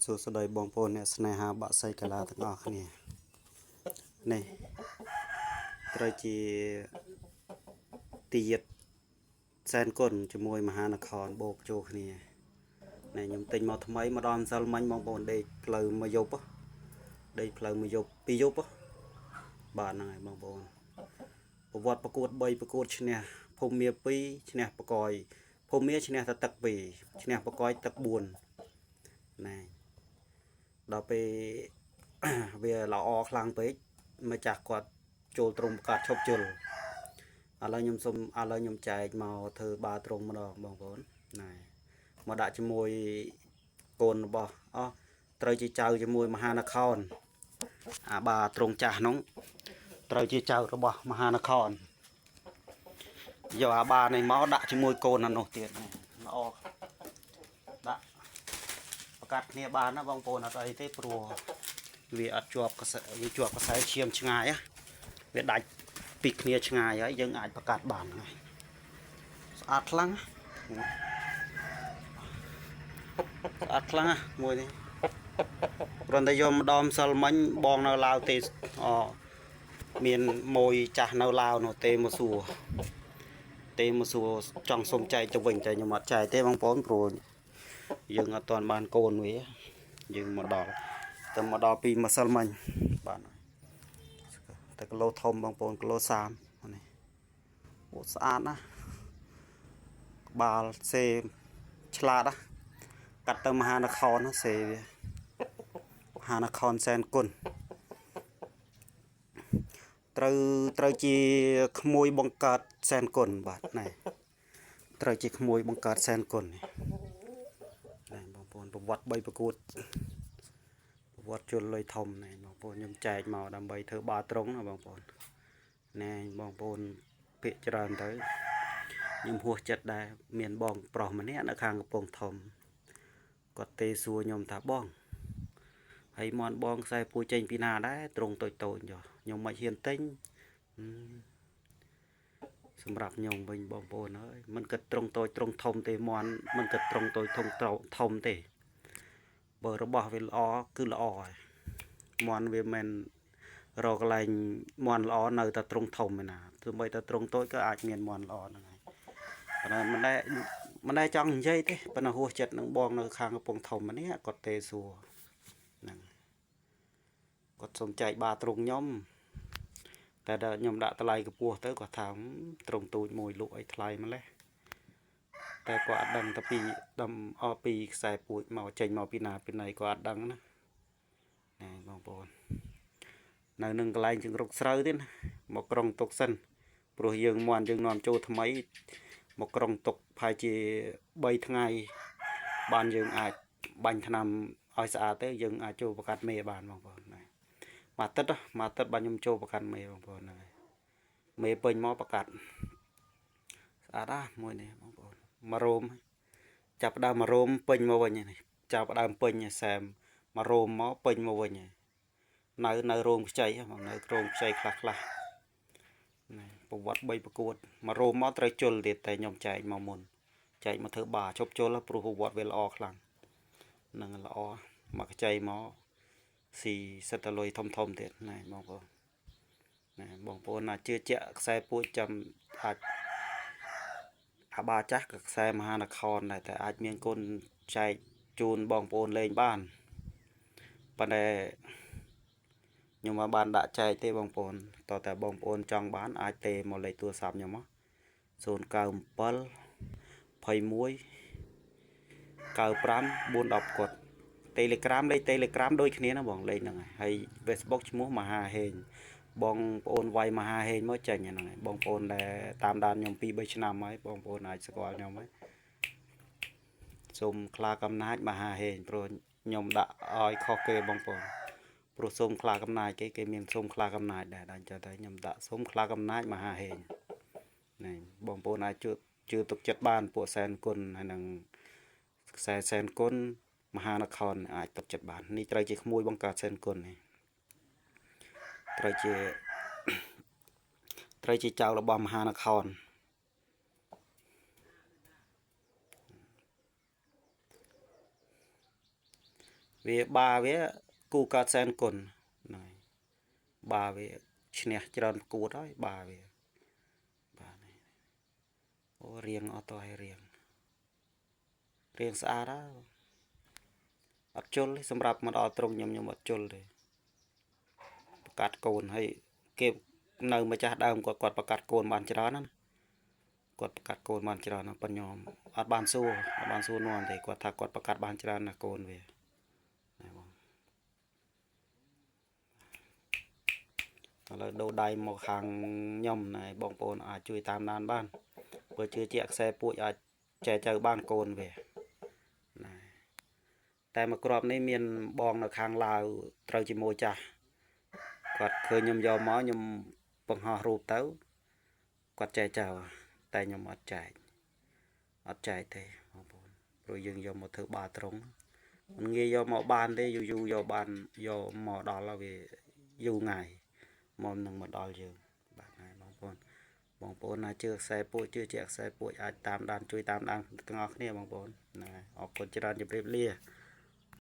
សួស្តីបងប្អូនអ្នកស្នេហាបាក់សីកាឡាទាំងអស់គ្នានេះត្រូវជាទាតសែនគុណជាមួយមហានគរបូកចូលគ្នានេះខ្ញុំទិញមកថ្មីមកដល់ម្សិលមិញបងប្អូនដេកផ្លូវមួយយប់ដេកផ្លូវមួយយប់ពីរយប់បាទហ្នឹងហើយបងប្អូនប្រវត្តិប្រកួត3ប្រកួតឈ្នះភូមិមា2ឈ្នះបកយភូមិមាឈ្នះតែទឹក2ឈ្នះបកយទឹក4ណែដល់ពេលវាល្អខ្លាំងពេកម្ចាស់គាត់ចូលត្រង់ប្រកាសឈប់ជុលឥឡូវខ្ញុំសុំឥឡូវខ្ញុំចែកមកធ្វើបាត្រង់ម្ដងបងប្អូនណែមកដាក់ជាមួយកូនរបស់អស់ត្រូវជាចៅជាមួយមហានគរអាបាត្រង់ចាស់នោះត្រូវជាចៅរបស់មហានគរយកអាបានេះមកដាក់ជាមួយកូនអានោះទៀតល្អដាក់ប្រកាសគ្នាបានណាបងប្អូនអត់អីទេព្រោះវាអត់ជាប់កសែវាជាប់កសែឈាមឆ្ងាយវាដាច់ពីគ្នាឆ្ងាយហើយយើងអាចប្រកាសបានហើយស្អាតខ្លាំងស្អាតខ្លាំងមួយនេះគ្រាន់តែយកម្ដងម្សិលមិញបងនៅឡាវទេអមានមួយចាស់នៅឡាវនោះទេមកសួរទេមកសួរចង់សុំចែកទៅវិញតែខ្ញុំអត់ចែកទេបងប្អូនព្រោះយើងអត់ទាន់បានកូនវាយើងមកដល់តែមកដល់ពីម្សិលមិញបាទតែគីឡូធំបងប្អូនគីឡូ30នេះអូស្អាតណាស់ក្បាលសេឆ្លាតណាកាត់ទៅមហានគរណាសេវាមហានគរសែនគុណត្រូវជាក្មួយបង្កើតសែនគុណបាទណែត្រូវជាក្មួយបង្កើតសែនគុណនេះណែបងប្អូនប្រវត្តិ3ប្រកួតប្រវត្តិជលលុយធំណែបងប្អូនខ្ញុំចែកមកដើម្បីធ្វើបាត្រង់ណាបងប្អូនណែបងប្អូនពាក្យច្រើនទៅខ្ញុំហួសចិត្តដែរមានបងប្រុសម្នាក់នៅខាងកំពង់ធំគាត់ទេសួរខ្ញុំថាបងហើយមន់បងខ្សែពូចេញពីណាដែរត្រង់តូចតូចចុះខ្ញុំមិនហ៊ានទិញសម្រាប់ខ្ញុំវិញបងប្អូនអើយមិនគិតត្រង់តូចត្រង់ធំទេមន់មិនគិតត្រង់តូចធំធំទេបើរបស់វាល្អគឺល្អហើយមន់វាមិនរកកន្លែងមន់ល្អនៅតែត្រង់ធំឯណាទោះបីតែត្រង់តូចក៏អាចមានមន់ល្អហ្នឹងហើយប៉ុន្តែមិនដែលចង់និយាយទេប៉ុន្តែហួសចិត្តនឹងបងនៅខាងកំពង់ធំនេះគាត់ទេសួរហ្នឹងគាត់សុំចែកបាត្រង់ខ្ញុំតែដល់ខ្ញុំដាក់តម្លៃកម្ពស់ទៅគាត់ថាត្រង់ទូចមួយលក់ឲ្យថ្លៃម្លេះតែគាត់អត់ដឹងទៅពីដំអពីខ្សែពូជមកចេញមកពីណាពីណីគាត់អត់ដឹងណាណែបងប្អូននៅនឹងកន្លែងជង្រុកស្រូវទៀតណាមកក្រុងទុកសិនព្រោះយើងមន់យើងនាំចូលថ្មីមកក្រុងទុកប្រហែលជា3ថ្ងៃបានយើងអាចបាញ់ថ្នាំឲ្យស្អាតទៅយើងអាចចូលប្រកាសមេបានបងប្អូនណាមួយអាទិត្យមួយអាទិត្យបាទខ្ញុំចូលប្រកាសមេបងប្អូនហ្នឹងហើយមេពេញមកប្រកាសស្អាតណាស់មួយនេះបងប្អូនមករោមចាប់ដើមមករោមពេញមកវិញនេះចាប់ដើមពេញសែមមករោមមកពេញមកវិញនៅរោមខ្ចីបងនៅរោមខ្ចីខ្លះខ្លះណាប្រវត្តិ3ប្រកួតមករោមមកត្រូវជុលទៀតតែខ្ញុំចែកមកមុនចែកមកធ្វើបាជប់ជុលព្រោះប្រវត្តិវាល្អខ្លាំងនឹងល្អមកខ្ចីមកស៊ីសិតតលុយធំធំទៀតណែបងប្អូនណែបងប្អូនណាជឿជាក់ខ្សែពូជចាំអាចអាបាចាស់ក៏ខ្សែមហានគរដែរតែអាចមានគុណចែកជូនបងប្អូនលេងបានប៉ុន្តែខ្ញុំមិនបានដាក់ចែកទេបងប្អូនតើតែបងប្អូនចង់បានអាចទេមកលេខទូរស័ព្ទខ្ញុំមក097 21 95 410គាត់ Telegram លេខ Telegram ដូចគ្នាណាបងលេខហ្នឹងហើយ Facebook ឈ្មោះមហាហេងបងប្អូនវាយមហាហេងមកចេញហ្នឹងហើយបងប្អូនដែលតាមដានខ្ញុំ2 3ឆ្នាំហើយបងប្អូនអាចស្គាល់ខ្ញុំហើយសូមខ្លាកំណាចមហាហេងព្រោះខ្ញុំដាក់ឲ្យខុសគេបងប្អូនព្រោះសូមខ្លាកំណាចគេមានសូមខ្លាកំណាចដែរដល់ចឹងតែខ្ញុំដាក់សូមខ្លាកំណាចមហាហេងនេះបងប្អូនអាចជឿទុកចិត្តបានពួកសែនគុណហើយនឹងខ្សែសែនគុណមហានគរអាចទុកចិត្តបាននេះត្រូវជាក្មួយបង្កើតសែនគុណនេះត្រូវជាចៅរបស់មហានគរ វាបាវាគូកើតសែនគុណហ្នឹងហើយបាវាឈ្នះច្រើនប្រកួតហើយបាវាបាទនេះអូរៀងអត់ទៅឲ្យរៀងរៀងស្អាតហើយអត់ជុលទេសម្រាប់មកដល់ត្រង់ខ្ញុំខ្ញុំអត់ជុលទេប្រកាសកូនហើយគេនៅម្ចាស់ដើមគាត់គាត់ប្រកាសកូនបានច្រើនណាគាត់ប្រកាសកូនបានច្រើនណាស់ប៉ុន្តែខ្ញុំអត់បានសួរអត់បានសួរនាំទេគាត់ថាគាត់ប្រកាសបានច្រើនណាស់កូនវាណាបងឥឡូវដូរដៃមកខាងខ្ញុំណែបងប្អូនអាចជួយតាមដានបានបើជឿជាក់ខ្សែពួចអាចចែកចៅបានកូនវាណែតែមួយគ្រាប់នេះមានបងនៅខាងឡាវត្រូវជាមួយចាស់គាត់ឃើញខ្ញុំយកមកខ្ញុំបង្ហោះរូបទៅគាត់ចែកចៅតែខ្ញុំអត់ចែកអត់ចែកទេបងប្អូនព្រោះយើងយកមកធ្វើបាត្រង់មិនងាយយកមកបានទេយូរយូរយកបានយកមកដល់ហើយវាយូរថ្ងៃមកនឹងមកដល់យើងបាទហើយបងប្អូនបងប្អូនណាជឿខ្សែពួចជឿជាក់ខ្សែពួចអាចតាមដានជួយតាមដានទាំងអស់គ្នាបងប្អូនហ្នឹងហើយអរគុណច្រើនជម្រាបលា។